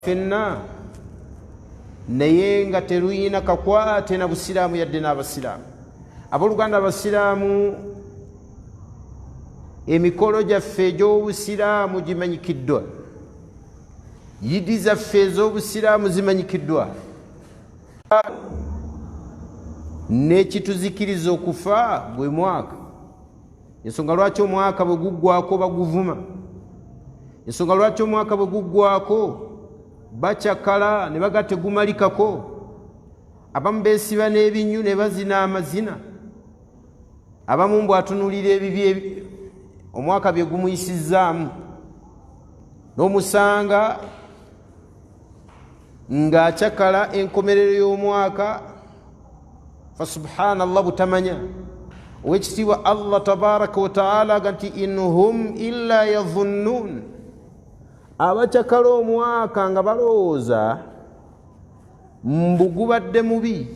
Ffenna, naye nga teruyina kakwate na busiraamu yadde n'abasiraamu. Abooluganda abasiraamu, emikolo gyaffe egy'obusiraamu gimanyikiddwa, yidi zaffe ez'obusiraamu zimanyikiddwa, n'ekituzikiriza okufa gwe mwaka. Ensonga lwaki omwaka bwe guggwako baguvuma, ensonga lwaki omwaka bwe guggwako bakyakala ne baga tegumalikako, abamu beesiba n'ebinyu ne bazina amazina, abamu mbu atunulira ebibi omwaka bye gumuyisizzaamu, n'omusanga ng'akyakala enkomerero y'omwaka. Fa subhanallah, butamanya. Owekitiibwa Allah tabaraka wataala aga nti in hum illa yazunnun, abakyakala omwaka nga balowooza mbu gubadde mubi,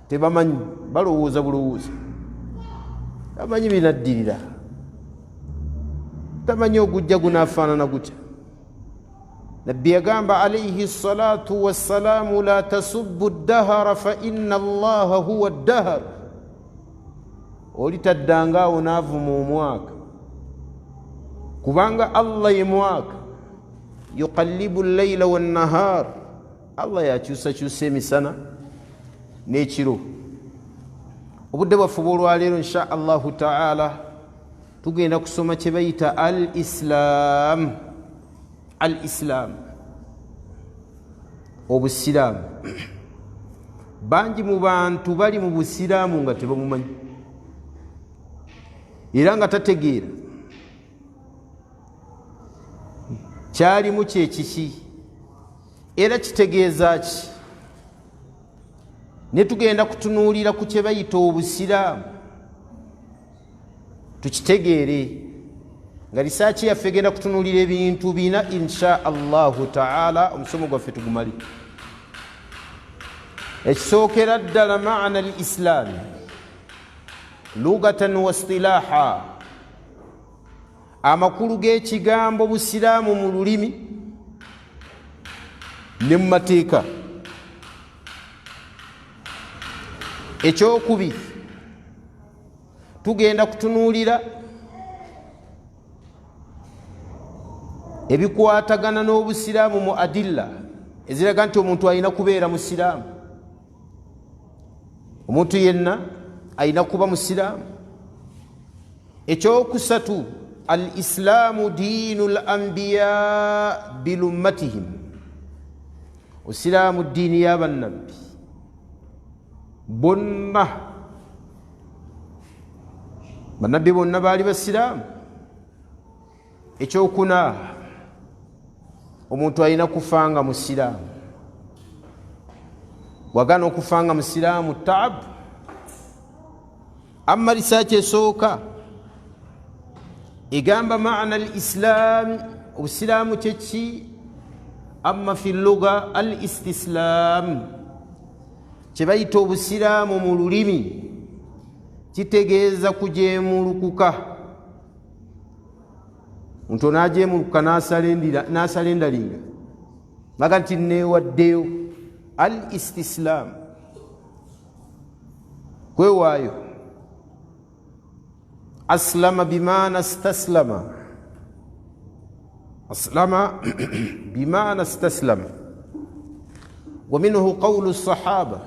tebamanyi, balowooza bulowooza, tamanyi binaddirira, tamanyi ogujja gunafaanana gutya. Nabbi yagamba alaihi salatu wassalaamu, la tasubbu ddahara fa inna allaha huwa ddahar. Oli taddanga awo n'avuma omwaka, kubanga Allah ye mwaka. Yuqallibu llaila wannahar, Allah yakyusakyusa emisana n'ekiro. Obudde bwaffe obwolwaleero, insha allahu taala, tugenda kusoma kye bayita al islam. Al islam, obusiraamu. Bangi mu bantu bali mu busiraamu nga tebamumanyi, era nga tategeera kyalimu kyekiki era kitegeeza ki. Ne tugenda kutunuulira ku kye bayita obusiraamu tukitegeere, nga risaaki yaffe egenda kutunuulira ebintu bina, insha allahu taala, omusomo gwaffe tugumale. Ekisookera ddala, maana al islaami lugatan wa istilaha, amakulu g'ekigambo busiraamu mu lulimi ne mu mateeka. Ekyokubiri, tugenda kutunuulira ebikwatagana n'obusiraamu mu adilla eziraga nti omuntu alina kubeera musiraamu, omuntu yenna alina kuba musiraamu. Ekyokusatu, al islaamu diinu l ambiya bilummatihim, osiraamu ddiini y'abannabbi bonna, bannabbi bonna baali basiraamu. Ekyokuna, omuntu alina kufa nga musiraamu. Wagana okufa nga musiraamu, taabu. Amma risaaki esooka egamba maana al islaami, obusiraamu kyeki? Amma fi luga, al istislaamu, kyebayita obusiraamu mu lulimi kitegeeza kujemulukuka. Omuntu onajemulukuka nasala endalinga maga nti newaddeyo. Al istislaamu kwewaayo. Aslama bimaana staslama, aslama bimaana staslama. Wa minhu qawlu sahaba,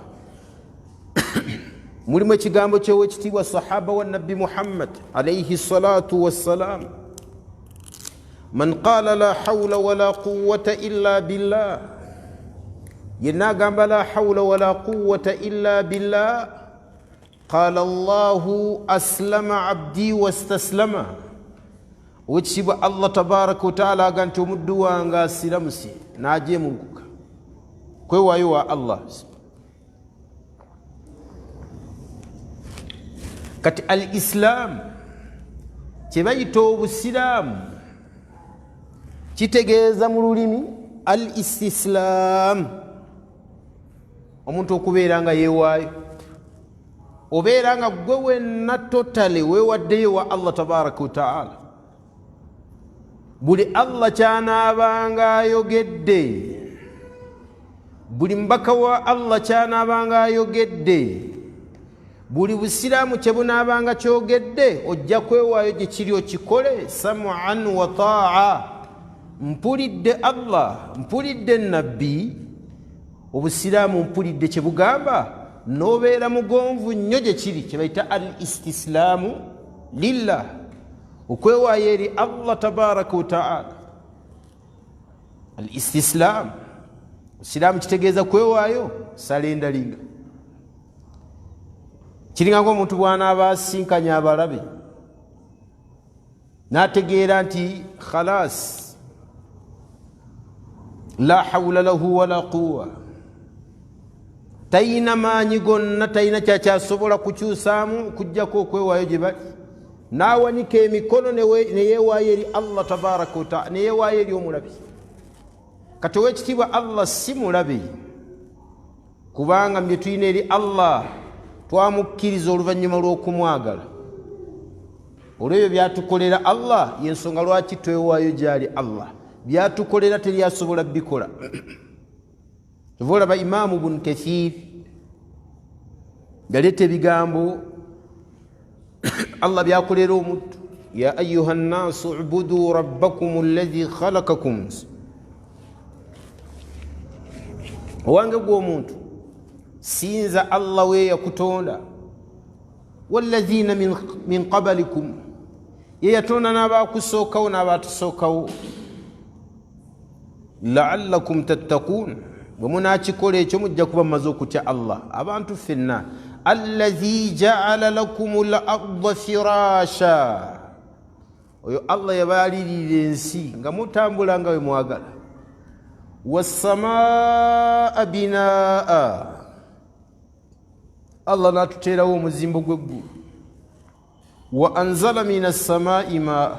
mulimu ekigambo kyewekitiibwa sahaba wa nabbi Muhammad alaihi salatu wassalam, man qala la haula wala quwata illa billah, yenna agamba la haula wala quwata illa billah, qala llahu aslama abdi wastaslama. Owekitiibwa Allah tabaraka wataala aga nti omuddu wange asiramuse n'ajemunkuka kwewaayo wa Allah. Kati al islaamu, kyebayita obusiraamu, kitegeeza mu lulimi al istislaamu, omuntu okubeera nga yewaayo, obeera nga gwe wenna totale wewaddeyo wa Allah tabaraka wataala. Buli Allah kyanaabanga ayogedde, buli mubaka wa Allah kyanaabanga ayogedde, buli busiraamu kye bunaabanga kyogedde, ojja kwewaayo gye kiri okikole samuan wa taa. Mpulidde Allah, mpulidde nabbi, obusiraamu mpulidde kye bugamba, n'obeera mugonvu nnyo gye kiri, kye bayita al istislaamu lillah, okwewaayo eri Allah tabaraka wataala. Al istislaamu, osiraamu kitegeeza kwewaayo, salendalinga. Kiringa ngaomuntu bw'anaaba asinkanya abalabe n'ategeera nti khalas, la hawula lahu wala quwa, tayina maanyi gonna, tayina kyakyasobola kukyusaamu okugjako okwewaayo gye bali, n'awanika emikono neyeewaayo eri Allah tabaraka wataala, neyeewaayo eri omulabi. Kati owekitiibwa, Allah si mulabe, kubanga bye tulina eri Allah twamukkiriza oluvannyuma lw'okumwagala olwebyo byatukolera Allah. Yensonga lwaki twewaayo gyali. Allah byatukolera teryasobola bikola. Ova olaba Imaamu Bunu Kathir yaleeta ebigambo Allah byakolera omuntu: ya ayuha nnaasu ubudu rabbakum allahi khalakakum. Owange gw'omuntu, sinza Allah we yakutonda, walladhina min qabalikum, ye yatonda n'abakusookawo n'abatusookawo, laallakum tattakuun. Bwe munakikola ekyo mujja kuba mumaze okutya Allah. Abantu ffenna, allazi jaala lakum larda firasha, oyo Allah yabalirira ensi nga mutambula nga we mwagala, wassamaa binaa, Allah n'atuteerawo omuzimbo gw'eggulu, wa anzala min assamai maa,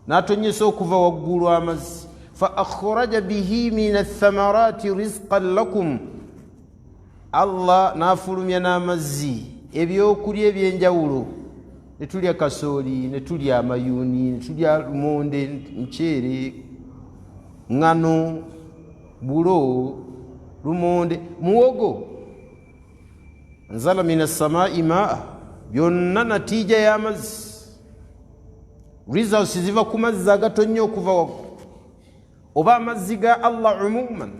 n'atonyesa okuva waggulu amazzi, fa akhraja bihi min athamarati rizqan lakum, Allah n'afulumya n'amazzi ebyokulya ebyenjawulo, ne tulya kasooli, ne tulya amayuuni, ne tulya lumonde, muceere, ŋŋano, bulo, lumonde, muwogo. Anzala min assamai maa, byonna natiija y'amazzi, results ziva ku mazzi agatonnya okuva waggulu oba amazzi ga Allah umuman.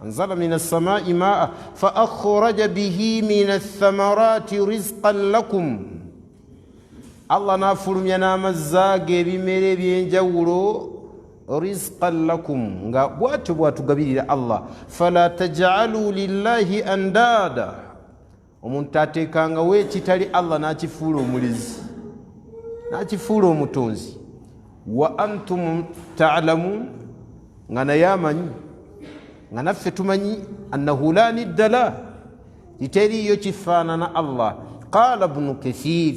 Anzala min assamai maa fa akhraja bihi min athamarati rizqan lakum, Allah n'afulumya n'amazzi ago ebimera ebyenjawulo, rizqan lakum, nga bwatyo bwatugabirira Allah. Fala tajalu lillahi andada, omuntu ateekangawo ekitali Allah n'akifuula omulezi, n'akifuula omutonzi, wa antum talamun, nga naye amanyi, nga naffe tumanyi, annahu la nidda la, titeriiyo kifaanana Allah. Qala Ibnu Kathir,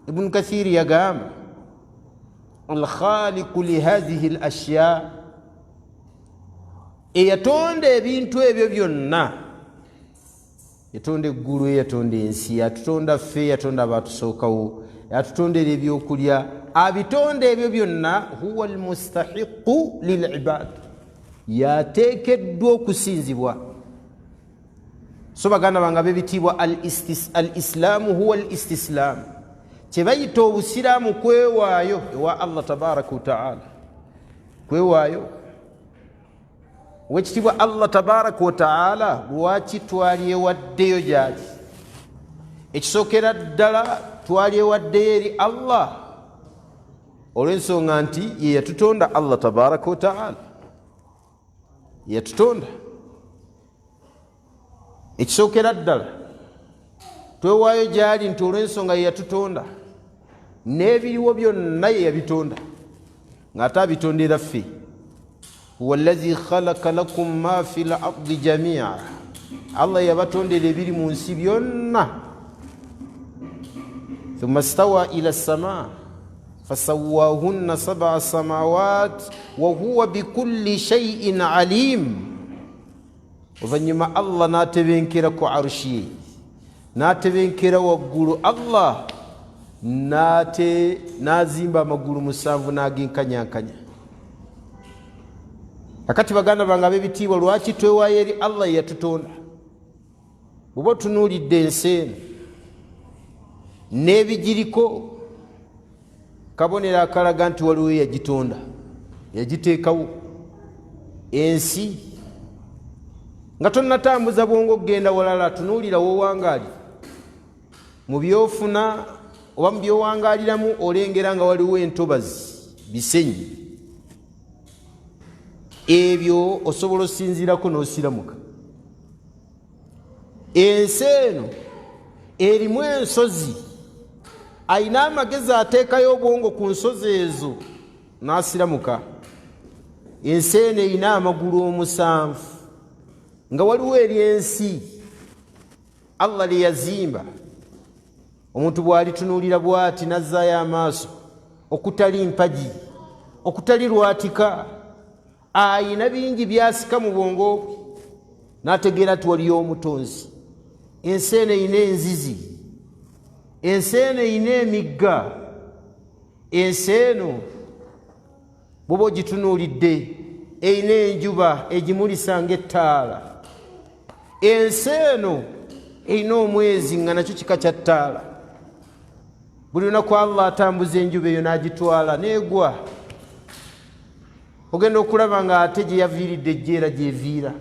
Ibnu Kathir yagamba, alkhaliqu lihadhihi l ashya, eyatonda ebintu ebyo byonna, yatonda eggulu, yatonda ensi, yatutonda ffe, yatonda abatusookawo, yatutondera ebyokulya, abitonda ebyo byonna, huwa almustahiqu lilibad, yateekeddwa okusinzibwa. So baganda bange ab'ebitiibwa, al islaamu huwa al istislaamu, kye bayita obusiraamu kwewaayo ewa Allah tabaraka wataala, kwewaayo. Owekitiibwa, Allah tabaraka wataala lwaki twalyewaddeyo gyali? Ekisookera ddala, twalyewaddeyo eri Allah olw'ensonga nti ye yatutonda. Allah tabaraka wataala yatutonda. Ekisookera ddala, twewaayo gyali nti olw'ensonga ye yatutonda, n'ebiriwo byonna ye yabitonda, ng'ate abitondera ffe. Huwa allazi khalaka lakum ma fi lardi jamia, Allah yabatondera ebiri mu nsi byonna. Thumma stawa ila sama fasawahunna sabaa samawat wa huwa bikulli shaiin alim. Oluvannyuma Allah n'atebenkera ku arushi ye, n'atebenkera waggulu, Allah Nate n'azimba amagulu musanvu n'agenkanyankanya. Kakati baganda bange ab'ebitiibwa, lwaki twewaayo eri Allah eyatutonda? Bw'oba otunuulidde ensi eno n'ebigiriko, kabonero akalaga nti waliwo eyagitonda, yagiteekawo. Ensi nga tonnatambuza bwongo okugenda walala, tunuulira wowangaali mu byofuna oba mu byowangaaliramu, olengera nga waliwo entobazi, bisenyi. Ebyo osobola osinziirako n'osiramuka. Ensi eno erimu ensozi, ayina amagezi ateekayo obwongo ku nsozi ezo n'asiramuka. Ensi eno erina amagulu omusanvu, nga waliwo eryensi Allah lye yazimba. Omuntu bw'alitunuulira bw'ati n'azzaayo amaaso okutali mpagi, okutali lwatika, ayina bingi byasika mu bwongo bwe n'ategeera nti waliyo omutonzi. Ensi eno erina enzizi, ensi eno erina emigga, ensi eno bwoba ogitunuulidde erina enjuba egimulisa ng'ettaala, ensi eno erina omwezi nga nakyo kika kya ttaala. Buli lunaku Allah atambuza enjuba eyo n'agitwala n'egwa, ogenda okulaba nga ate gye yaviiridde ejja era gyeviira.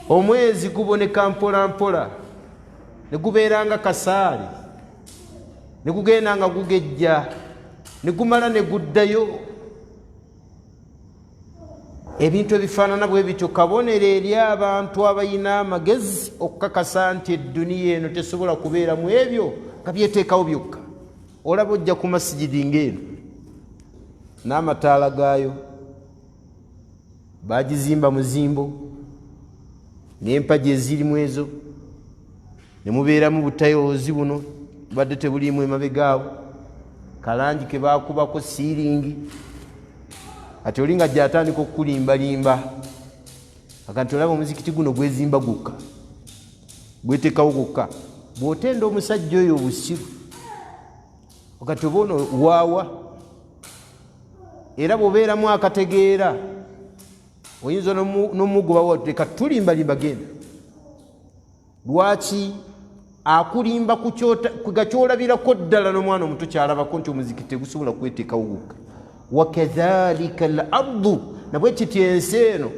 Omwezi guboneka mpola mpola ne gubeera nga kasaali, ne gugenda nga gugejja, ne gumala ne guddayo. Ebintu ebifaanana bwe bityo kabonero eri abantu abalina amagezi okukakasa nti edduniya eno tesobola kubeeramu ebyo nga byeteekawo byokka. Olaba ojja ku masigidi ng'eno n'amataala gaayo, bagizimba muzimbo n'empagi ezirimu ezo, ne mubeeramu butayoozi buno bubadde tebuliimu emabega awo, kalangi ke baakubako siiringi. Kati oli nga gyatandika okukulimbalimba akanti olaba omuzikiti guno gwezimba gwokka, gweteekawo gwokka. Bw'otenda omusajja oyo obusiru, okati oba ono waawa. Era bw'obeeramu akategeera, oyinza n'omugobawo, leka tulimbalimba, genda. Lwaki akulimba kuga kyolabirako ddala n'omwana omuto kyalabako nti omuzikiti tegusobola kweteekawo gwokka? Wakadhalika al ardu, nabwe kiti ensi eno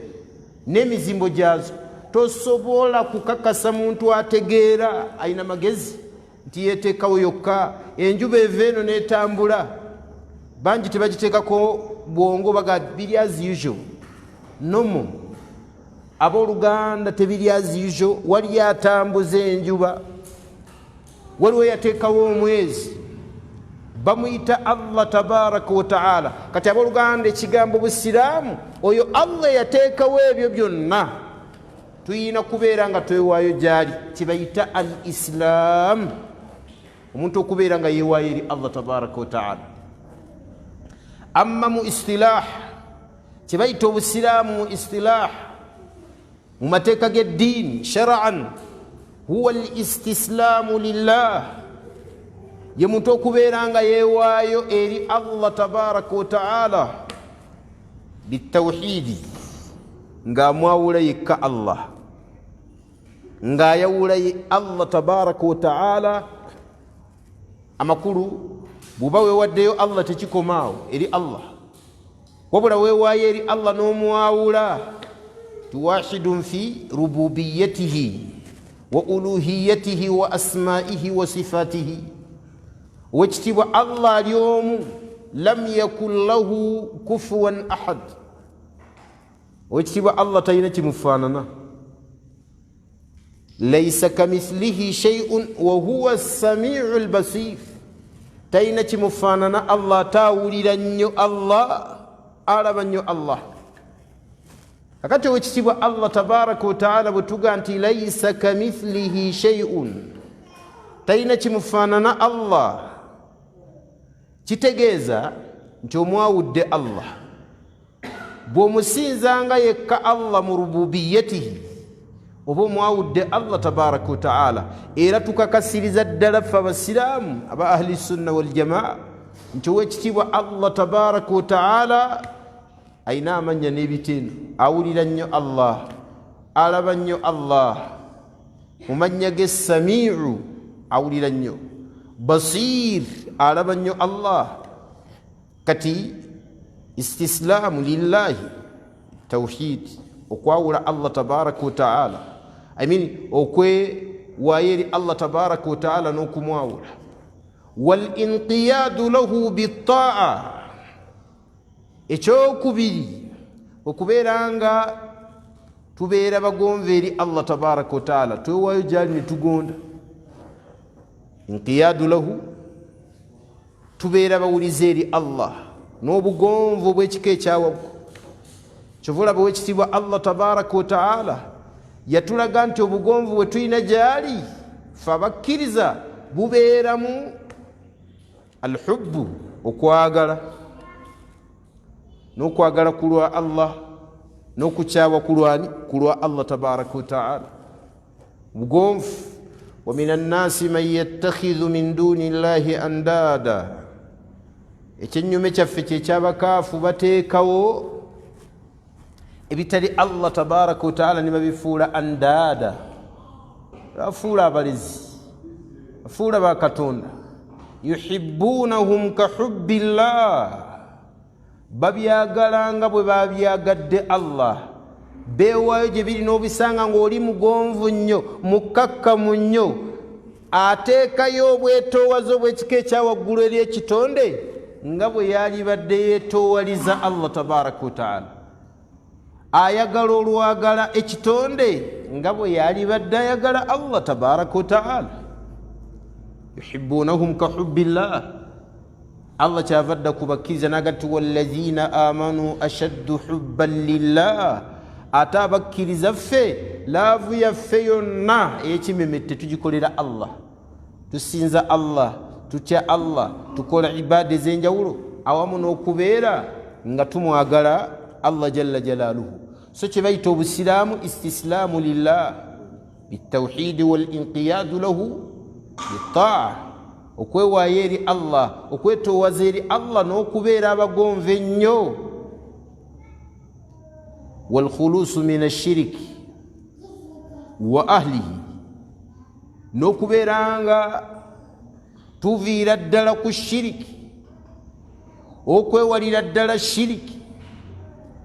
n'emizimbo gyazo, tosobola kukakasa muntu ategeera alina magezi nti yeteekawo yokka. Enjuba eva eno n'etambula, bangi tebagiteekako bwongo, baga biri as usual, normal. Abooluganda, tebiri as usual. Waliyo atambuza enjuba, waliwo yateekawo omwezi, bamuyita Allah tabaraka wataala. Kati abooluganda, ekigambo busiraamu, oyo Allah yateekawo ebyo byonna, tuyina kubeera nga twewaayo gyali, kibayita al islaamu, omuntu okubeera nga yewaayo eri Allah tabaraka wataala. Amma mu istilah, kyebayita obusiraamu mu istilah, mu mateeka g'eddiini, sharaan, huwa al istislaamu lillah, ye muntu okubeera nga yeewaayo eri Allah tabaraka wataala bitawhidi, ng'amwawula yekka Allah, ng'ayawula Allah tabaraka wataala. Amakulu, bw'oba weewaddeyo Allah, tekikomaawo eri Allah, wabula weewaayo eri Allah n'omwawula, tuwahidun fi rububiyatihi wa uluhiyatihi wa asmaihi wa sifatihi. Owekitiibwa Allah ali omu, lam yakun lahu kufuwan ahad. Owekitiibwa Allah talina kimufaanana, laisa kamithlihi sheiun wahuwa samiu lbasir. Talina kimufaanana Allah, ataawulira nnyo Allah, alaba nnyo Allah. Kakati owekitiibwa Allah tabaraka wataala, bwe tuga nti laisa kamithlihi sheiun, talina kimufaanana Allah, kitegeeza nti omwawudde Allah. Bw'omusinzanga yekka Allah mu rububiyatihi, Oba omwawudde Allah tabaraka wataala. Era tukakasiriza ddala ffe abasiraamu aba ahli sunna waljamaa nti owekitiibwa Allah tabaraka wataala ayina amannya n'ebitendo, awulira nnyo Allah, alaba nnyo Allah. Mu mannya ge Samiu, awulira nnyo, Basir, alaba nnyo Allah. Kati istislaamu lillahi, tawhid, okwawula Allah tabaraka wataala, I mean okwewaayo eri Allah tabaraka wataala n'okumwawula, walinqiyadu lahu bitaa. Ekyokubiri, okubeera nga tubeera bagonvu eri Allah tabaraka wataala, twewaayo gyali ne tugonda, inqiyadu lahu, tubeera bawulize eri Allah n'obugonvu bw'ekika ekyawaggulu. Kyova olaba owekitiibwa Allah tabaraka wataala yatulaga nti obugonvu bwe tulina gyali fe abakkiriza bubeeramu alhubbu, okwagala, n'okwagala ku lwa Allah, n'okukyawa ku lwani? Ku lwa Allah tabaraka wataala, obugonvu. Wa min annaasi man yattakhidhu min duni llahi andada. Ekyennyume kyaffe kyekyabakaafu, bateekawo ebitali Allah tabaraka wataala ne babifuula andada, bafuula abalezi, bafuula bakatonda. Yuhibbunahum ka hubbi llah, babyagalanga bwe babyagadde Allah, beewaayo gye biri n'obisanga ng'oli mugonvu nnyo, mukkakkamu nnyo, ateekayo obwetoowaze obw'ekika ekyawaggulu eri ekitonde nga bwe yalibadde yeetoowaliza Allah tabaraka wataala, ayagala olwagala ekitonde nga bwe yalibadde ayagala Allah tabaraka wataala. Yuhibbunahum ka hubbillah. Allah kyava dda ku bakkiriza nagati wallazina amanu ashaddu hubban lillah. Ate abakkiriza ffe laavu yaffe yonna ey'ekimemette tugikolera Allah, tusinza Allah, tutya Allah, tukola ibaada ez'enjawulo awamu n'okubeera nga tumwagala Allah jalla jalaaluhu. So kye bayita obusiraamu istislaamu lillah bitawhidi walinqiyadu lahu bitaa, okwewaayo eri Allah, okwetoowaza eri Allah n'okubeera abagonvu ennyo, walkhulusu min ashiriki wa ahlihi, n'okubeera nga tuviira ddala ku shiriki, okwewalira ddala shiriki,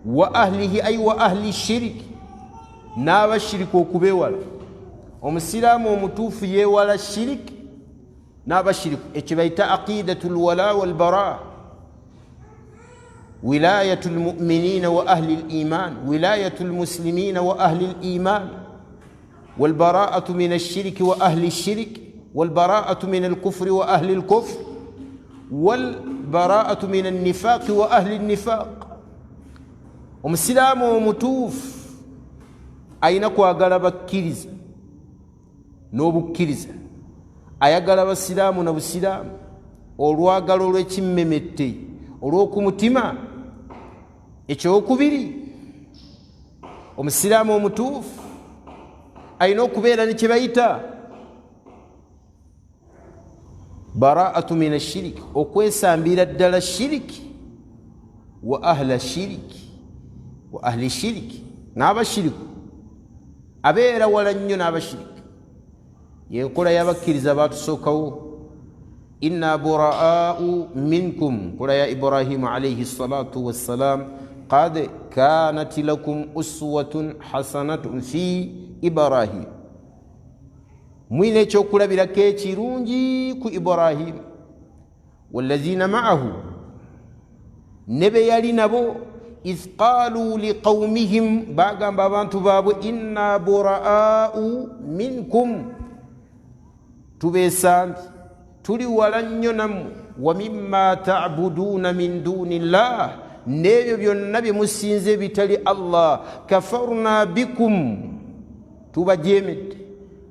wa ahlihi ay wa ahli shiriki, n'abashiriki okubeewala. Omusiraamu omutuufu yeewala shiriki n'abashiriku. Ekyo bayita aqidatu lwala walbara, wilayatu lmuminina wa ahli liman, wilayatu lmuslimina wa ahli liman, walbaraatu min ashiriki wa ahli shiriki, walbaraatu min alkufri wa ahli lkufr, walbaraatu min annifaqi wa ahli nnifaq. Omusiraamu omutuufu ayina kwagala bakkiriza n'obukkiriza, ayagala basiraamu na busiraamu, olwagala olw'ekimmemette olw'okumutima. Ekyokubiri, omusiraamu omutuufu alina okubeera ne kyebayita baraatu min ashiriki, okwesambira ddala shiriki, wa ahla shiriki, wa ahli shiriki, n'abashiriku, abeera wala nnyo n'abashiriki. Yenkola y'abakkiriza batusookawo, inna buraau minkum, nkola ya Ibrahimu alaihi salatu wassalam, qad kanat lakum uswatun hasanatun fi Ibrahim, mwina ekyokulabirako ekirungi ku Ibrahimu, walazina maahu, ne be yali nabo, idh qaluu liqaumihim, bagamba abantu baabwe, inna buraau minkum, tubeesambi, tuli wala nnyo nammwe, wa mimma tabuduuna min duni llah, n'ebyo byonna bye musinza ebitali Allah, kafarna bikum, tubajemedde,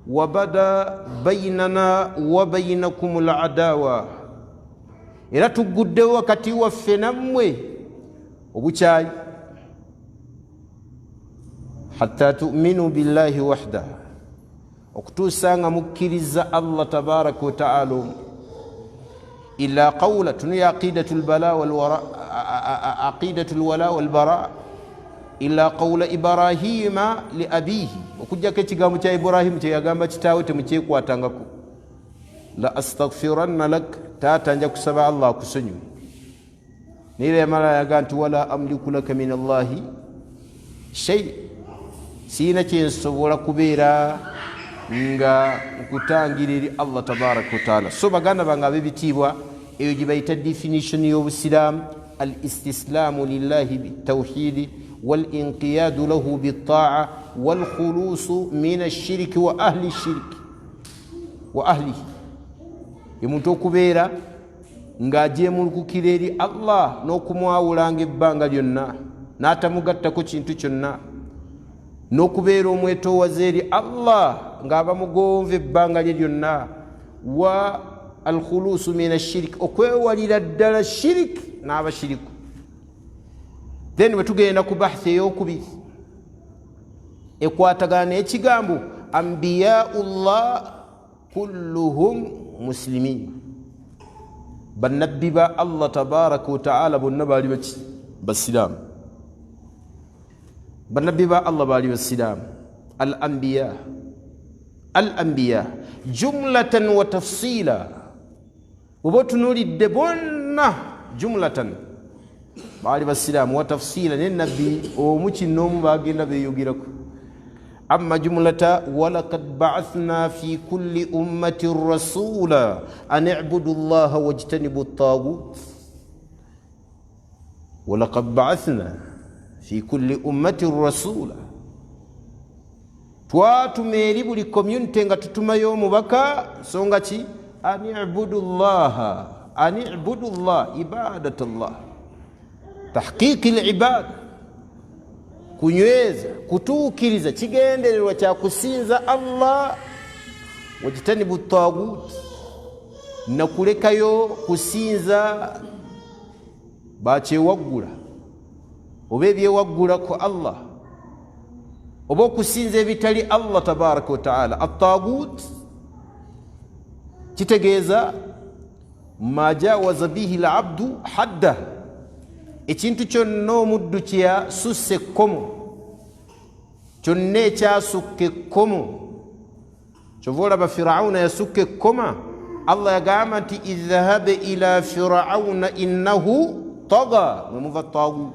wabada bainana wa bainakum ladawa, era tugguddewo wakati waffe nammwe obukyayi. Hatta tuminu billahi wahda, okutuusa nga mukkiriza Allah tabaraka wataala omu. Ila qawla tunuya aqidatu lwala walbara, ila qawla Ibrahima li abihi, okugjako ekigambo kya Ibrahimu kyeyagamba kitaawe, temukyekwatangako, la astaghfiranna lak, taata nja kusaba Allah akusonyiwe. Naye yamala yaga nti wala amliku laka min Allahi shay, siina kyensobola kubeera nga nkutangira eri Allah tabaraka wataala. So baganda bange ab'ebitiibwa, eyo gye bayita definition y'obusiraamu: al istislaamu lillahi bitawhidi walinqiyadu lahu bitaa walkhulusu min ashiriki wa ahli shiriki wa ahlihi. Emuntu okubeera ng'agyemulukukira eri Allah n'okumwawulanga ebbanga lyonna n'atamugattako kintu kyonna, n'okubeera omwetoowaze eri Allah ng'aba mugonvu ebbanga lye lyonna, wa alkhulusu min ashiriki, okwewalira ddala shiriki n'abashiriku. Then bwe tugenda ku bahthi eyokubiri ekwatagana n'ekigambo ambiyaullah kulluhum muslimin, bannabbi ba Allah tabaraka wataala bonna baali baki? Basiraamu. Bannabbi ba Allah baali basiraamu. Al ambiya, al ambiya jumlatan wa tafsila, oba otunuulidde bonna jumlatan baali basiraamu, wa tafsila, naye nabbi omu kinoomu bagenda beeyogerako. Amma jumlata, walakad baathna fi kulli ummatin rasula an ibudu llaha wajtanibu tagut. Walakad baathna fi kulli ummatin rasula, twatuma eri buli community nga tutumayo omubaka. Nsonga ki? An ibudu llaha, an ibudu llah, ibadat llah, tahqiqi libada, kunyweza kutuukiriza kigendererwa kya kusinza Allah, wajtanibu tagut, nakulekayo kusinza bakyewaggula oba ebyewaggula ku Allah oba okusinza ebitali Allah tabaraka wataala. Atagut kitegeeza ma jawaza bihi labdu hadda, ekintu kyonna omuddu kyeyasussa ekkomo, kyonna ekyasukka ekkomo. Kyova olaba Firawuna yasukka ekkoma, Allah yagamba nti idhhab ila firauna innahu taga, mwemuva tagut,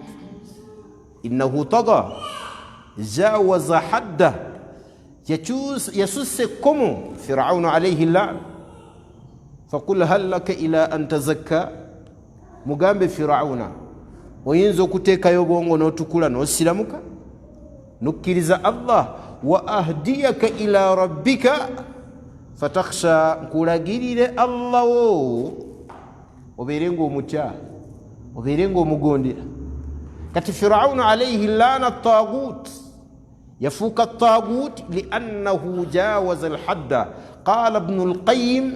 innahu taga, jawaza hadda, yasussa ekkomo Firaunu alaihi lana. Fakul hal laka ila an tazakka, mugambe Firawuna, oyinza okuteekayo obwongo n'otukula n'osiramuka nokkiriza Allah, wa ahdiyaka ila rabbika fatakhsha, nkulagirire Allah wo obeere ngaomutya, obeere ngaomugondera. Kati Firawuna alaihi lana tagut, yafuuka tagut liannahu jawaza alhadda. Qala Bnu Lqayim,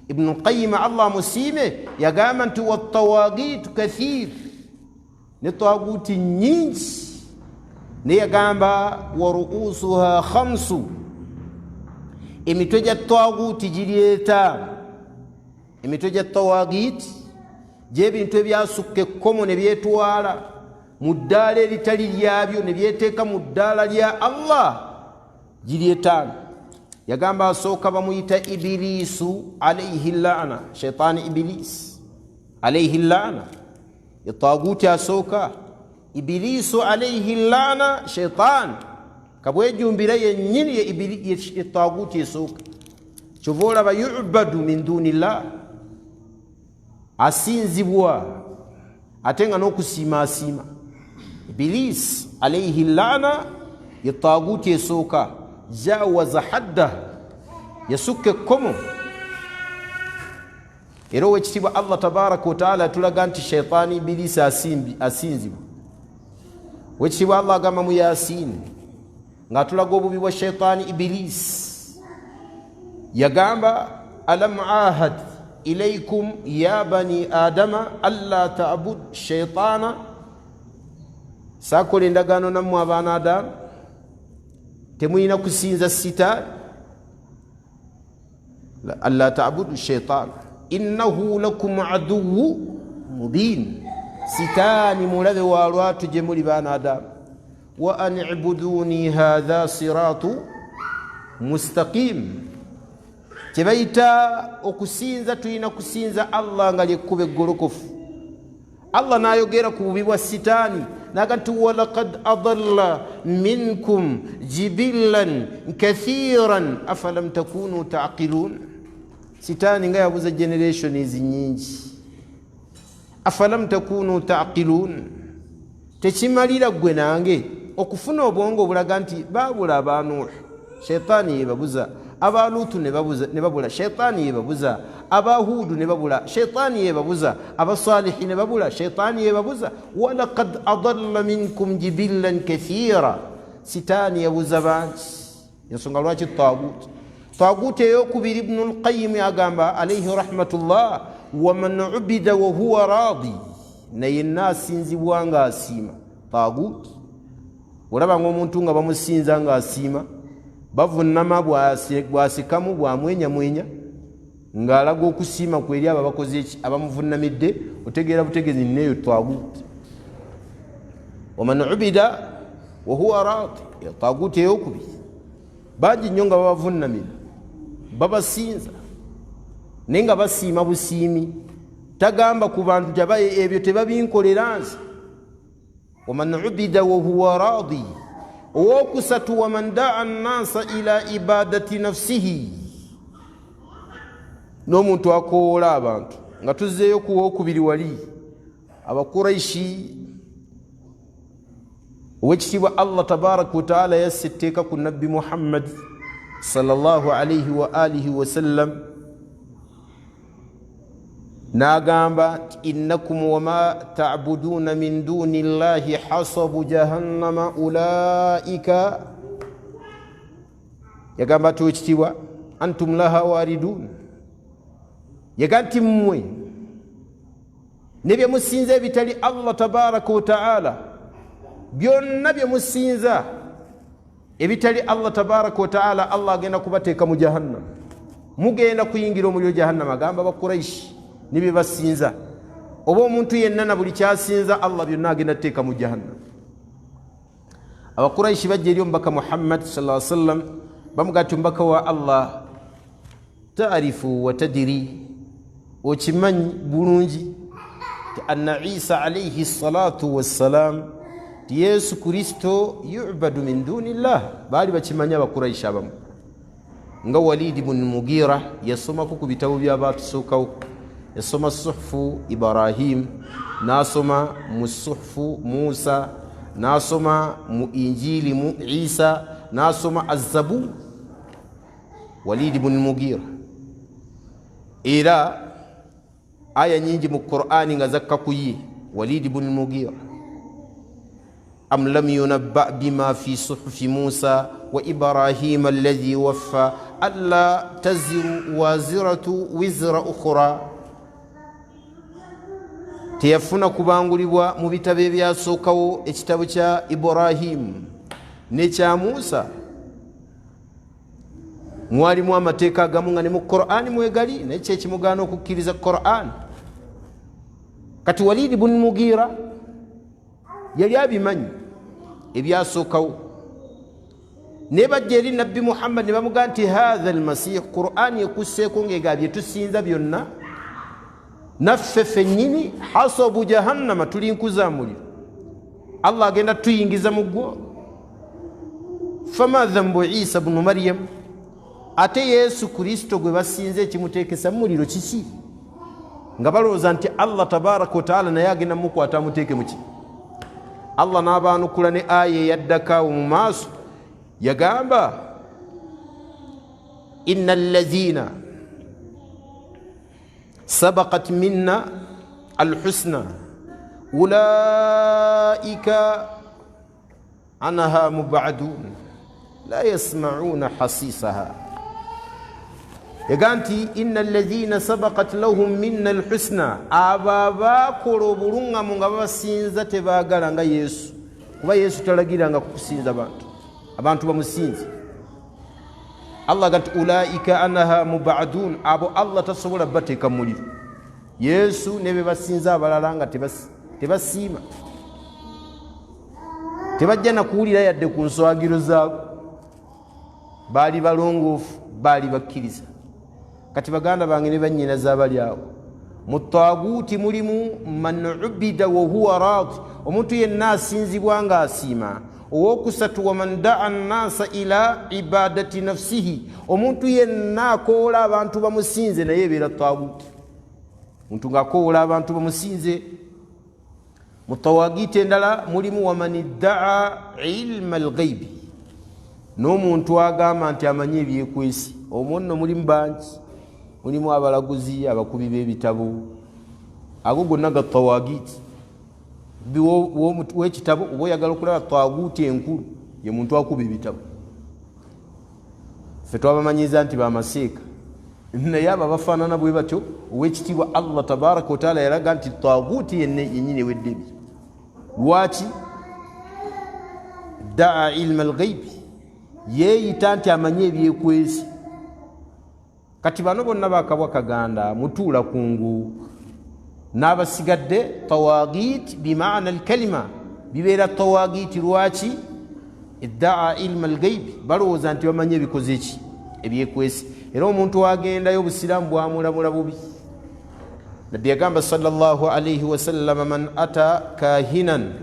Ibnu Lqayim Allah amusiime, yagamba nti watawagitu kathir, ne taguti nyingi, naye yagamba wa ruusuha khamsu, emitwe gya taguti giri etaano. Emitwe gya tawagiti gyebintu ebyasukka ekkomo ne byetwala mu ddaala eritali lyabyo ne byeteeka mu ddaala lya Allah giri etaano. Yagamba asooka bamuyita Ibiliisu alaihi lana, shaitaani Ibilisi alaihi lana, etaguti asooka Ibiliisu alaihi lana, shaitaani kabwejumbira yennyini etaguti esooka. Kyova olaba yubadu min dunillah, asinzibwa ate nga n'okusiima asiima. Ibilisi alaihi lana ye taguti esooka, jawaza hadda, yasukka ekkomo. Era owekitiibwa Allah tabaraka wataala atulaga nti shaitaani Ibilisi asinzibwa. Owekitiibwa Allah agamba mu Yasini ng'atulaga obubi bwa shaitaani Ibilisi, yagamba alam ahad ilaikum ya bani adama alla tabud shaitaana, saakola endagaano nammwe abaana Adamu. Temulina kusinza sitaani, alla tabudu shaitan innahu lakum aduwu mubin, sitaani mulabe wa lwatu gye muli baana adamu. Wa an ibuduni hatha siratu mustaqim. Kyebayita okusinza, tulina kusinza Allah nga lyekkuba eggolokofu. Allah n'ayogera ku bubi bwa sitaani naga nti walakad adalla minkum jibillan kathiran afalam takunu taqilun. Sitaani nga yabuza generations nyingi. Afalam takunu taqilun, tekimalira gwe nange okufuna obwongo obulaga nti babula aba Nuh, shaitaani yebabuza, aba Lutu ne babula, shaitaani yebabuza, aba Hudu ne babula, shaitaani yebabuza, aba Salihi ne babula, shaitaani yebabuza. Walakad adalla minkum jibillan kathira, sitaani yabuza bangi. Ensonga lwaki taguti, taguti eyokubiri, Ibnu Lqayimi agamba alaihi rahmatullah, waman ubida wahuwa radi, naye naasinzibwa nga asiima taguti. Olaba nga omuntu nga bamusinza nga asiima, bavunama, bwasekamu, bwamwenyamwenya ng'alaga okusiima kweri abo abakoze eki, abamuvunamidde, otegeera butegeezi neeyo taguti. Waman ubida wahuwa radi, taguti eyokubiri. Bangi nnyo nga babavunamira, babasinza, naye nga basiima busiimi, tagamba ku bantu nti abaye ebyo tebabinkolera nze. Waman ubida wahuwa radi. Owokusatu, waman daa nnasa ila ibadati nafsihi, n'omuntu akowoola abantu. Nga tuzzeeyo ku wokubiri, wali Abakuraishi, owekitiibwa Allah tabaraka wataala yassa etteeka ku Nabbi Muhammad sallallahu alaihi wa alihi wasallam n'agamba nti innakum wama tabuduuna min duni llahi hasabu jahannama ulaika. Yagamba ati owekitiibwa antum laha waridun, yaga nti mmwe ne bye musinza ebitali Allah tabaraka wataala, byonna bye musinza ebitali Allah tabaraka wataala, Allah agenda kubateeka mu jahannam, mugenda kuyingira omuliro jahannama. Agamba Bakuraishi ne bye basinza, oba omuntu yenna na buli kyasinza Allah, byonna agenda kuteeka mu jahannam. Abakuraishi bajja eri omubaka Muhammad sallallahu sallam, bamugaa ti omubaka wa Allah, taarifu wa tadiri, okimanyi bulungi ti anna Isa alaihi salatu wassalam, ti Yesu Kristo yubadu min duni llah. Baali bakimanyi Abakuraishi abamu nga Walidi bnu Mugira, yasomako ku bitabo byabatusookawo, yasoma suhufu Ibrahim, nasoma mu suhufu Musa, nasoma mu Injili mu Isa, nasoma Azabu. Walidi bnu Mugira, era aya nyingi mu Qur'ani nga zakka ku ye Walidi bnu Mugira. Am lam yunabba bima fi suhufi Musa wa Ibrahima alladhi waffa alla taziru waziratu wizra ukhra. Teyafuna kubangulibwa mu bitabo ebyasookawo, ekitabo kya Ibrahimu nekya Musa, mwalimu amateeka agamu nga ne mu Qur'ani mwegali, naye kyekimugaana okukkiriza Qur'an. Kati Walidi bun Mugira yali abimanyi ebyasookawo, naye bajja eri Nabbi Muhammad ne bamugaa nti hatha almasih, Qur'ani ekusseeko ngaega byetusinza byonna naffe ffennyini hasabu jahannama, tuli nkuza muliro, Allah agenda tuyingiza mu gwo. Fama dhambu Isa bunu Maryam, ate Yesu Kristo gwe basinze ekimuteekesa mumuliro kiki? Nga balowooza nti Allah tabaraka wataala naye agenda mukwata amuteeke muki. Allah n'abaanukula ne aya eyaddakaawo mu maaso, yagamba inna allazina sabakat minna alhusna ulaika anha mubadun la yasmauna hasisaha. Yaga nti inna allazina sabakat lahum minna alhusna, abo abakola obuluŋŋamu nga babasinza tebaagala nga Yesu, kuba Yesu talagiranga kukusinza bantu. Abantu bamusinze. Allah aga nti ulaika anaha mubadun, abo Allah tasobola bateeka mu muliro. Yesu ne be basinza abalala nga tebasiima, tebajja nakuwulira yadde ku nswagiro zaabwe. Baali balongoofu, baali bakkiriza. Kati baganda bange ne bannyina z'abali awo, mu taaguuti mulimu man ubida wahuwa radi, omuntu yenna asinzibwa ng'asiima. Owokusatu, waman daa nnasa ila ibadati nafsihi, omuntu yenna akoola abantu bamusinze, naye ebeera taaguuti. Omuntu ng'akoola abantu bamusinze. Mu tawagiti endala mulimu waman iddaa ilma alghaibi, n'omuntu agamba nti amanyi ebyekwesi. Omwo nno mulimu bangi, mulimu abalaguzi, abakubi b'ebitabo, ago gonna ga tawagiti. W'ekitabo oba oyagala okulaba taguti enkulu, ye muntu akuba ebitabo. Ffe twabamanyiza nti bamaseeka, naye abo abafaanana bwe batyo, owekitiibwa Allah tabaraka wataala yalaga nti taguti yenyini ewedde ebyo. Lwaki? Daa ilma alghaibi, yeeyita nti amanyi ebyekwesi. Kati bano bonna bakabwa kaganda mutuula kungu n'abasigadde tawagit bimaana alkalima, bibeera tawagiti. Lwaki? Iddaa ilma algaibi, balowooza nti bamanyi ebikoze ki ebyekwesi. Era omuntu agendayo obusiraamu bwamulamula bubi. Nabbi yagamba sallallahu alaihi wasallama, man ata kahinan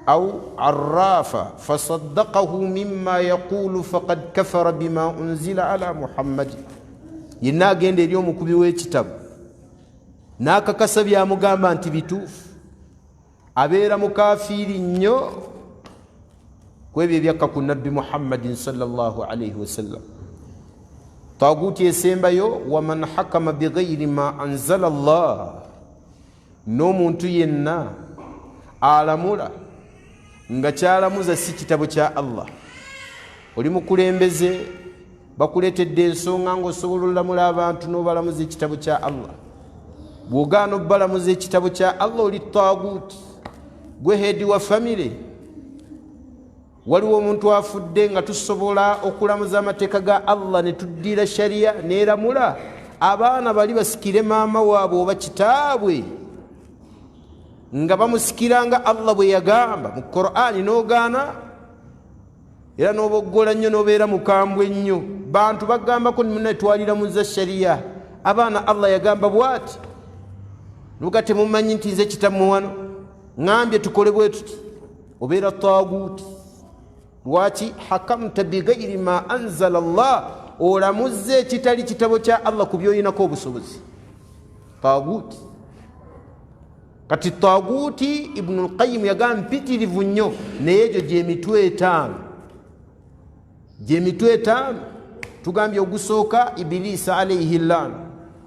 au arrafa fasaddaqahu mima yaqulu faqad kafara bima unzila ala Muhammadi. Yenna agenda eri omukubi w'ekitabo n'akakasa byamugamba nti bituufu, abeera mukafiiri nnyo ku ebyo ebyakka ku Nabbi Muhammadin sallallahu alaihi wasallam. Taguti esembayo, waman hakama bighairi ma anzala llah, n'omuntu yenna alamula nga kyalamuza si kitabo kya Allah. Oli mukulembeze, bakuleetedde ensonga ng'osobola olamula abantu n'obalamuza ekitabo kya Allah. Bw'ogaana obbalamuza ekitabo kya Allah, oli taguti. Gwe heedi wa famire, waliwo omuntu afudde nga tusobola okulamuza amateeka ga Allah ne tuddira shariya neeramula, abaana bali basikire maama waabwe oba kitaabwe nga bamusikiranga Allah bwe yagamba mu Qur'ani, n'ogaana era n'oboggola nnyo n'obeera mukambwe nnyo. Bantu bagambako munetwalira muza shariya, abaana Allah yagamba bwati, nuga temumanyi nti nze kitammwe wano ŋambye tukole bwe tuti, obeera taguuti. Lwaki? Hakamta bigairi ma anzala llah, olamuzza ekitali kitabo kya Allah ku byoyinako obusobozi, taguuti. Kati taguuti Ibnu Lqayimu yagamba mpitirivu nnyo, naye egyo gyemitwe etaano, gyemitwe etaano tugambye. Ogusooka Ibilisa alaihi llana.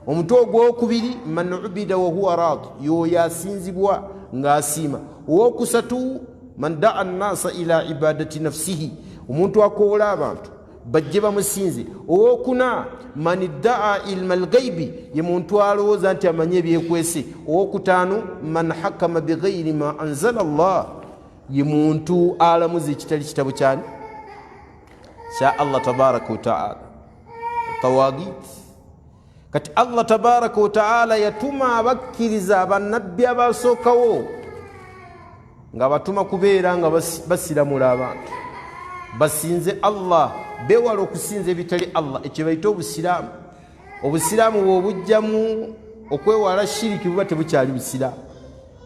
Omutwe ogwokubiri, man ubida wahuwa radi, yoyo asinzibwa ng'asiima. Owokusatu, man daa nnasa ila ibadati nafsihi, omuntu akoola abantu bajje bamusinze. Owokuna, man iddaa ilma alghaibi, ye muntu alowooza nti amanyi ebyekwese. Owokutaano, man hakama bighairi ma anzala llah, ye muntu alamuza ekitali kitabo kyani kya Allah tabaraka wataala, tawagit. Kati Allah tabaraka wataala yatuma abakkiriza bannabbi abasookawo nga batuma kubeera nga basiramula abantu basinze Allah, bewala okusinza ebitali Allah, ekyo bayita obusiraamu. Obusiraamu bwobujjamu okwewala shiriki, buba tebukyali busiraamu.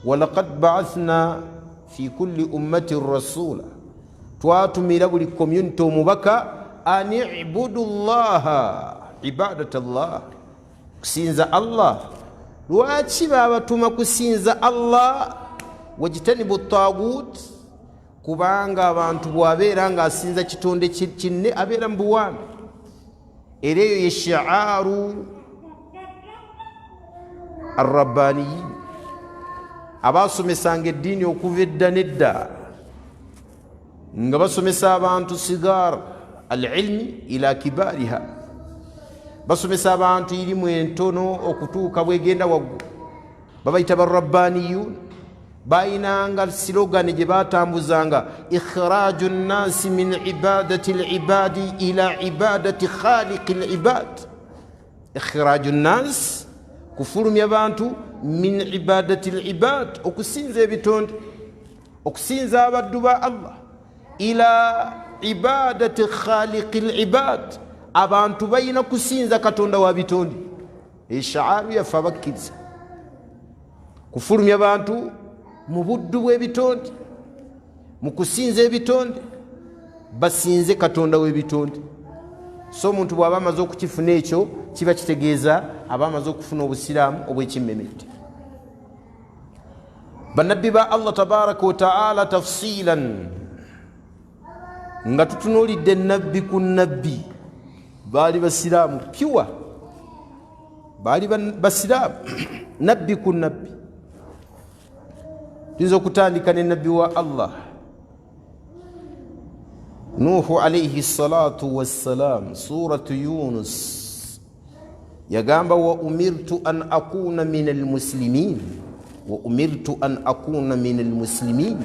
Walaqad baathna fi kulli ummatin rasula, twatumira buli community omubaka, an ibudu llaha ibadat llah, kusinza Allah. Lwaki babatuma kusinza Allah? Wajtanibu tagut, kubanga abantu bwabeera nga asinza kitonde kinne abeera mu buwambe. Era eyo ye shiaaru arrabbaniyin, abasomesanga eddiini okuva edda nedda nga basomesa abantu sigar alilmi ila kibariha, basomesa abantu irimu entono okutuuka bwegenda waggulu, babayita barabbaniyun. Bayinanga silogani gye batambuzanga, ikhraju nnasi min ibadati libadi ila ibadati khaliqi libad. Ikhraju nnasi, kufulumya bantu, min ibadati libad, okusinza ebitonde, okusinza abaddu ba Allah, ila ibadati khaliqi libad, abantu balina kusinza Katonda wa bitonde. Eshaaru yaffe abakkiriza, kufulumya bantu mu buddu bw'ebitonde, mu kusinza ebitonde, basinze Katonda w'ebitonde. So omuntu bw'aba amaze okukifuna ekyo, kiba kitegeeza aba amaze okufuna obusiraamu obw'ekimmemette. Bannabbi ba Allah tabaraka wataala, tafsilan, nga tutunuulidde nabbi ku nabbi, baali basiraamu pure, baali basiraamu nabbi ku nabbi. Tuyinza okutandika ne nabbi wa Allah Nuhu alaihi salatu wassalam. Suratu Yunus yagamba, wa umirtu an akuna min almuslimin, wa umirtu an akuna min almuslimin.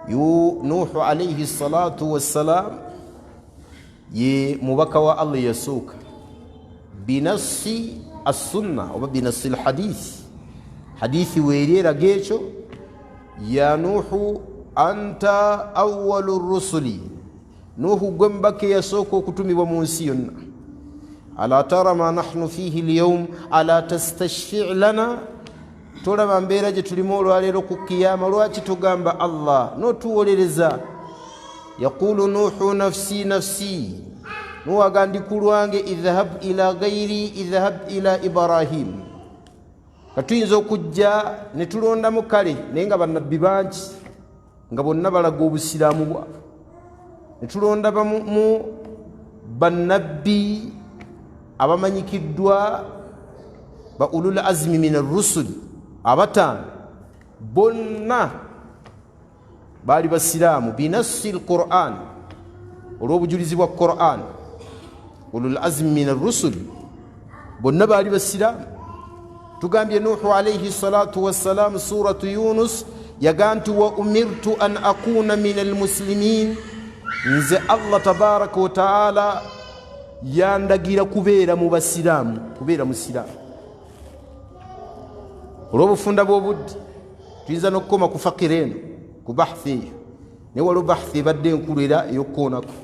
Nuhu alaihi salatu wassalam ye mubaka wa Allah yasooka binassi assunna oba binassi lhadith. Hadithi weeri eraga ekyo. Ya Nuhu, anta awalu rusuli, Nuhu gwe mubaka eyasooka okutumibwa mu nsi yonna. Ala tara ma nahnu fihi lyaum, ala tastashfi lana, tolaba mbeera gye tulimu olwaleero ku kiyama? Lwaki tugamba Allah n'otuwolereza? Yaqulu Nuhu, nafsi nafsi, Nuhu aga ndi ku lwange, idhhab ila gairi, idhhab ila Ibrahim. Katuyinza okujja ne tulondamu kale, naye nga bannabbi bangi nga bonna balaga obusiraamu bwabwe, ne tulonda mu bannabbi abamanyikiddwa ba ulul azmi min arrusul abataano, bonna baali basiraamu binassi lquran, olw'obujulizi bwa Quran. Ulul azmi min arrusul bonna baali basiraamu. Tugambye Nuhu alaihi salatu wassalam, Suratu Yunus yaga nti, wa umirtu an akuna min almuslimin, nze Allah tabaraka wataala yandagira kubeera mu basiraamu, kubeera musiraamu. Olw'obufunda bw'obudde tuyinza n'okukoma ku fakira eno, ku bahthi eyo, naye waliwo bahthi ebadde enkulu era ey'okukoonako.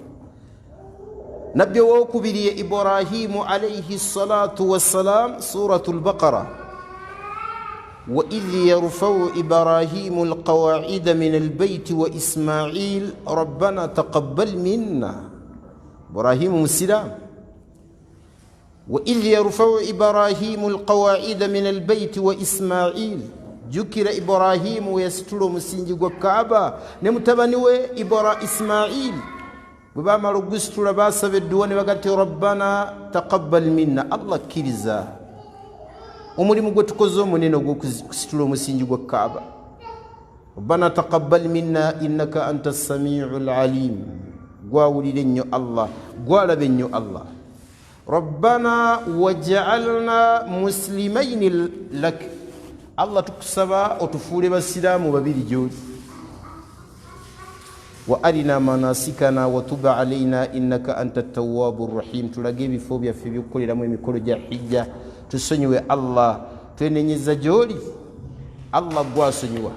Nabbi owokubiri ye Ibrahimu alaihi salatu wassalam. Suratu Lbaqara, waidh yarfau Ibrahimu alqawaida min albaiti wa Ismail, rabbana taqabbal minna. Ibrahimu musiraamu. Waidh yarfau Ibrahimu alqawaida min albaiti wa Ismail, jjukira Ibrahimu we yasitula omusingi gwa Kaaba ne mutabani we Ismail. Bwe bamala okugusitula, basaba edduwa ne baga ti, rabbana taqabbal minna, Allah kkiriza omulimu gwe tukoze omunene ogw'okusitula omusingi gwa Kaaba, rabbana taqabbal minna innaka anta samiu lalim, gwawulira ennyo Allah, gwalaba ennyo Allah, rabbana wajaalna muslimaini lak, Allah tukusaba otufuule basiraamu babiri gyoli, wa arina manasikana watuba alaina innaka anta tawabu rahim, tulage ebifo byaffe ebyokukoleramu emikolo gya hijja, tusonyiwe Allah, twenenyeza gyoli Allah gwasonyiwa.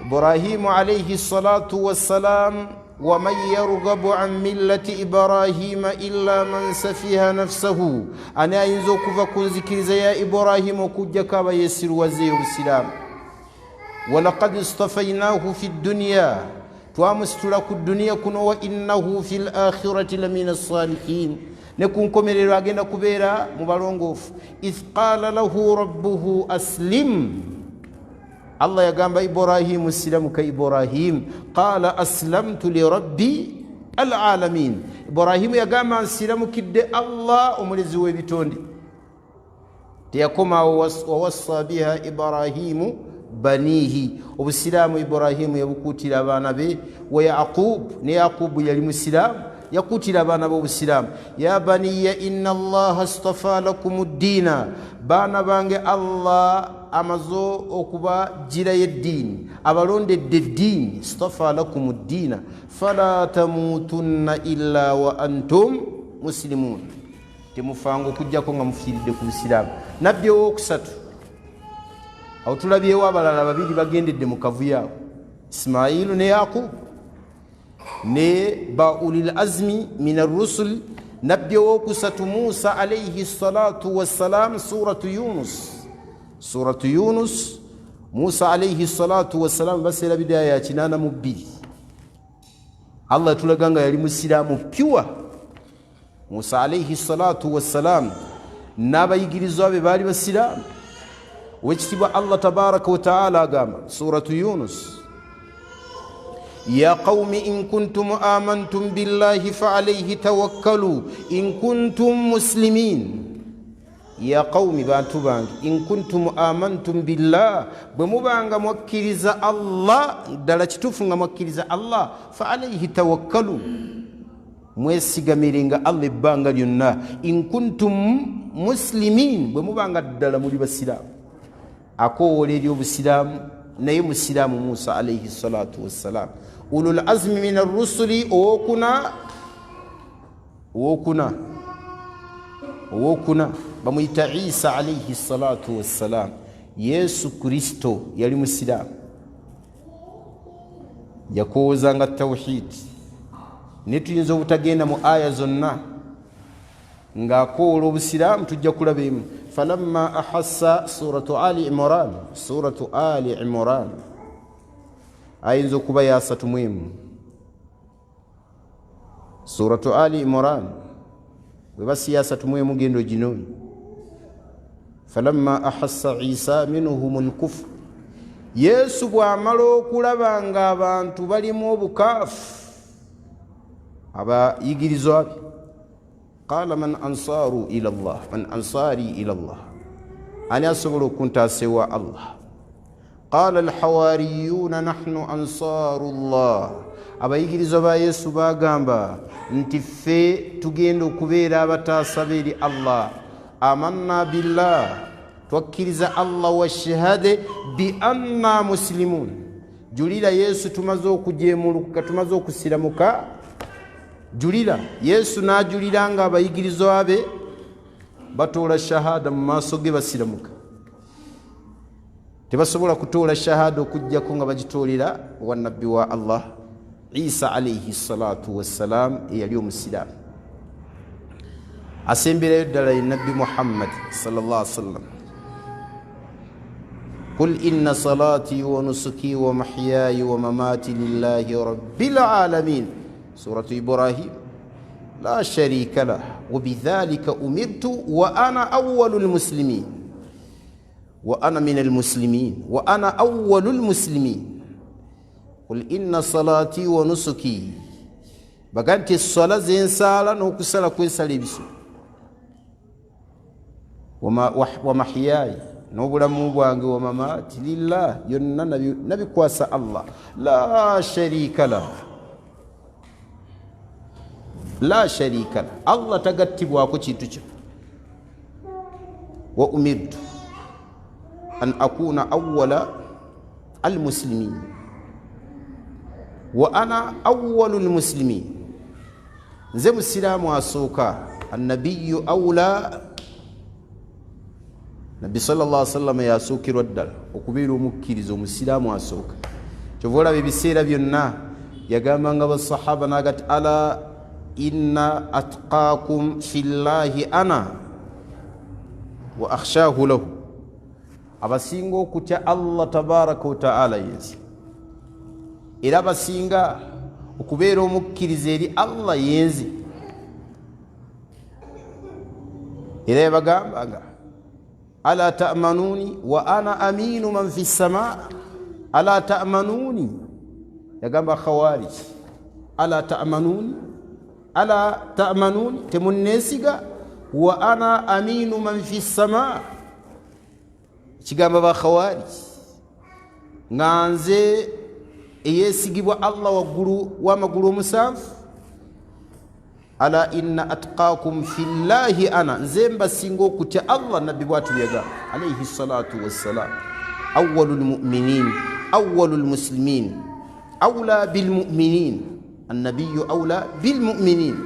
Ibrahimu alaihi salatu wassalam, waman yargabu an millati Ibrahima illa man safiha nafsahu, ani ayinza okuva ku nzikiriza ya Ibrahimu okugjako aba yesiruwazeeyo obusiraamu? Walaqad istafainahu fi dduniya, twamusitula ku duniya kuno, wa innahu fi lakhirati lamina salihin, ne ku nkomerero agenda kubeera mu balongoofu. Idh qala lahu rabbuhu aslim, Allah yagamba Ibrahimu, siramuka Ibrahim, qala aslamtu lirabbi alalamin, Ibrahimu yagamba nsiramukidde Allah omulezi w'ebitonde. Teyakomawo, wawassa biha Ibrahimu banihi, obusiraamu Ibrahimu yabukuutira abaana be, wa Yaqub, ne Yaqubu yali musiraamu, yakuutira abaana b'obusiraamu, ya baniya inna Allaha stafa lakum ddiina, baana bange Allah Amaze okubagirayo eddiini, abalondedde eddiini. Stafa lakum ddiina fala tamutunna illa wa antum muslimun, temufanga okugjako nga mufiiridde ku busiraamu. Nabbi owokusatu awo tulabyewo, abalala babiri bagendedde mu kavuyo awo, Ismailu ne Yakubu ne ba ulil azmi min arrusul. Nabbi owokusatu Musa alaihi salatu wassalam, Suratu Yunus, Suratu Yunus. Musa alaihi salatu wassalam baseera bidaya ya 82. Allah tulaga nga yali musiraamu pure. Musa alaihi salatu wassalam n'abayigirizwa be baali basiraamu. Owekitiibwa Allah tabaraka wataala agamba, Suratu Yunus: ya qaumi in kuntum amantum billahi faalaihi tawakkalu in kuntum muslimin. Ya qaumi, bantu bange, in kuntum amantum billah, bwe mubanga mwakkiriza Allah ddala kituufu nga mwakkiriza Allah, fa alaihi tawakkalu, mwesigamirenga Allah ebbanga lyonna, in kuntum muslimin, bwe mubanga ddala muli basiraamu. Akowoola eri obusiraamu, naye musiraamu Musa alaihi salatu wassalam. Ulul azmi min arrusuli owokuna, owokuna, owokuna bamuyita Isa alaihi salatu wassalam. Yesu Kristo yali musiraamu, yakowoozanga tawhidi. Naye tuyinza obutagenda mu aya zonna ng'akoola obusiraamu, tujja kulaba emu. Falamma ahassa, Suratu Ali Imran, Suratu Ali Imran ayinza okuba yasatu mu emu. Suratu Ali Imran bwe basi 31, genda oginoonyi. Falamma ahassa Isa minhum lkufr, Yesu bw'amala okulaba nga abantu balimu obukaafu, abayigirizwa be, qala man ansaru ila llah, man ansari ila llah, ani asobola okuntaasa ewa Allah? Qala alhawariyuna nahnu ansaru llah, abayigirizwa ba Yesu bagamba nti ffe tugenda okubeera abataasa beeri Allah. Amanna billah, twakkiriza Allah, washhade bi anna muslimun, julira Yesu tumaze okujemulukuka, tumaze okusiramuka, julira. Yesu n'ajulira nga abayigirizwa be batoola shahada mu maaso ge basiramuka. Tebasobola kutoola shahada okugjako nga bagitoolera wa nabbi wa Allah Isa alaihi salatu wassalam eyali omusiraamu. Asemberayo ddala ye Nabbi Muhammad sallallahu sallam: qul inna salati wa nusuki wa mahyayi wa mamati lillahi rabbil alamin, Suratu Ibrahim, la sharika lah, wabidhalika umirtu wa ana awalu lmuslimin, wa ana min almuslimin, wa ana awalu lmuslimin. Qul inna salati wa nusuki, baga nti eswala zensaala n'okusala kwensala ebisolo, wa mahyayi, n'obulamu bwange, wa mamati, lillah, yonna nabikwasa Allah, la sharika lah, la sharika lah, Allah tagattibwako kintu kyo, wa umirtu an akuna awala almuslimin wa ana awalu lmuslimin, nze musiraamu asooka. Annabiyu aula, Nabbi salla sallama yasookерwa ddala okubeera omukkiriza omusiraamu asooka. Kyova olaba ebiseera byonna yagambanga basahaba nagati: ala inna atqakum fillahi ana wa akhshahu lahu, abasinga okutya Allah tabaraka wataala yensi, era abasinga okubeera omukkiriza eri Allah yenzi. Era yabagambanga: ala tamanuni wa ana aminu man fi ssama, ala tamanuni, yagamba khawarij, ala tamanuni, ala tamanuni, temunesiga, wa ana aminu man fi ssama, kigamba ba khawarij nga nze eyesigibwa Allah waggulu w'amagulu omusanvu. Ala inna atqakum fillahi ana, nze mbasinga okutya Allah. Nabbi bwatu byagamba alaihi salatu wassalam, awalu lmuminin, awalu lmuslimin, aula bilmuminin, annabiyu aula bilmuminin.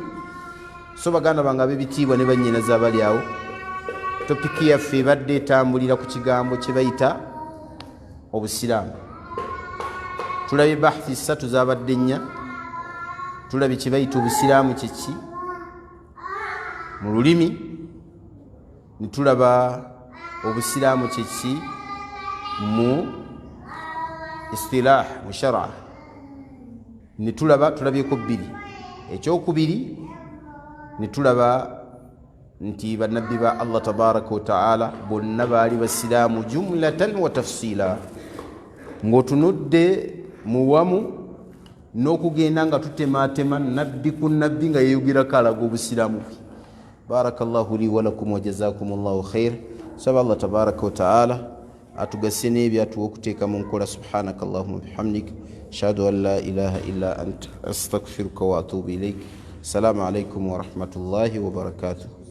So baganda bange ab'ebitiibwa ne bannyinaze abali awo, topiki yaffe ebadde etambulira ku kigambo kye bayita obusiraamu. Tulabye bahthi ssatu zabadde nnya. Tulabye kye bayita obusiraamu kyeki mu lulimi, ne tulaba obusiraamu kyeki mu istilah, mu shara, ne tulaba, tulabyeko bbiri, ekyokubiri ne tulaba nti bannabbi ba Allah tabaraka wataala bonna baali basiraamu jumlatan wa tafsila, ng'otunudde muwamu n'okugenda nga tutematema nabbi ku nabbi nga yeyogerako alaga obusiraamu bwe. Barakallahu li walakum wajazakum llahu khair. Saba Allah tabaraka wataala atugase n'ebyo atuwa okuteeka mu nkola. Subhanaka allahuma bihamdik, ashhadu an la ilaha illa ant, astagfiruka wa atubu ilaik. Assalamu alaikum warahmatullahi wabarakatuh.